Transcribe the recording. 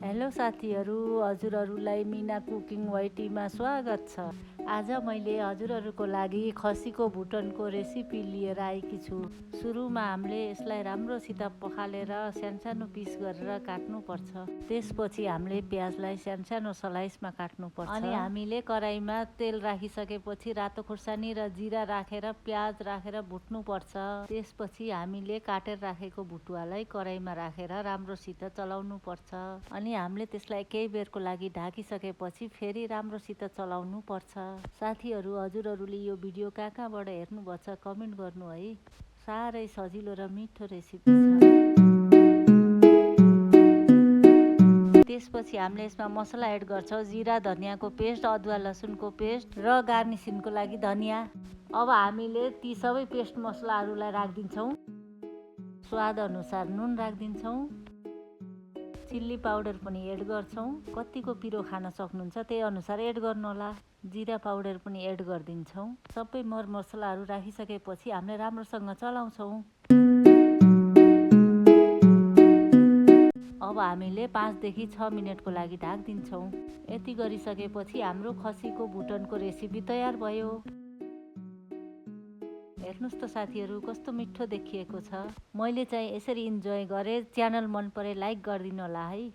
Hello साथीहरू, हजुरहरूलाई मिना cooking वाइटीमा स्वागत छ। आज मैले हजुरहरूको लागि खसीको भुटनको रेसिपी लिएर आएकी छु। सुरुमा हामीले यसलाई राम्रोसित पखालेर सानो पिस गरेर काट्नुपर्छ। त्यसपछि हामीले प्याजलाई सानो स्लाइसमा काट्नुपर्छ। अनि हामीले कराईमा तेल राखिसकेपछि रातो खुर्सानी र जिरा राखेर प्याज राखेर भुट्नुपर्छ। त्यसपछि हामीले काटेर राखेको भुटुवालाई कराईमा राखेर राम्रोसित चलाउनु पर्छ। अनि हामीले त्यसलाई केही बेरको लागि ढाकिसकेपछि फेरि राम्रोसित चलाउनु पर्छ। साथीहरू, हजुरहरूले यो भिडियो कहाँबाट हेर्नुभएको छ कमेन्ट गर्नु है। साह्रै सजिलो र मिठो रेसिपी छ। त्यसपछि हामीले यसमा मसला एड गर्छौँ। जिरा धनियाँको पेस्ट, अदुवा लसुनको पेस्ट र गार्निसिङको लागि धनियाँ। अब हामीले ती सबै पेस्ट मसलाहरूलाई राखिदिन्छौँ। स्वाद अनुसार नुन राखिदिन्छौँ। चिल्ली पाउडर पनि एड गर्छौँ। कतिको पिरो खान सक्नुहुन्छ त्यही अनुसार एड गर्नुहोला। जिरा पाउडर पनि एड गरिदिन्छौँ। सबै मरमसलाहरू राखिसकेपछि हामीले राम्रोसँग चलाउँछौँ। अब हामीले 5 देखि 6 मिनटको लागि ढाकिदिन्छौँ। यति गरिसकेपछि हाम्रो खसीको भुटनको रेसिपी तयार भयो। हेर्नुहोस् त साथीहरू, कस्तो मिठो देखिएको छ। मैले चाहिँ यसरी इन्जोय गरेँ। च्यानल मन परे लाइक गरिदिनु होला है।